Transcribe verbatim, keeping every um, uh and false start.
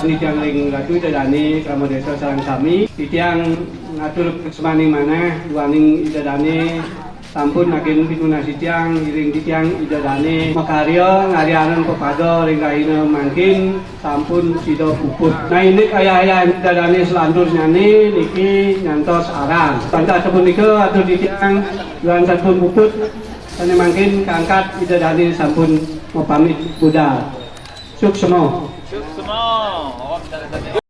Titiang ring Ratu Ida Dane, Krama Desa sareng sami. Titiang ngatur tresnaning manah duaning Ida Dane sampun nagin pitunas titiang, iring titiang Ida Dane makarya ngaryanin pepada ring rahina mangkin sampun sida puput. Nah, indik ayah-ayah Ida Dane selanturnyané niki nyantos aran. Pantah sapunika atur titiang duaning sampun puput, sané mangkin kaangkat Ida Dane sampun mapamit budal. Suksma. Suksma.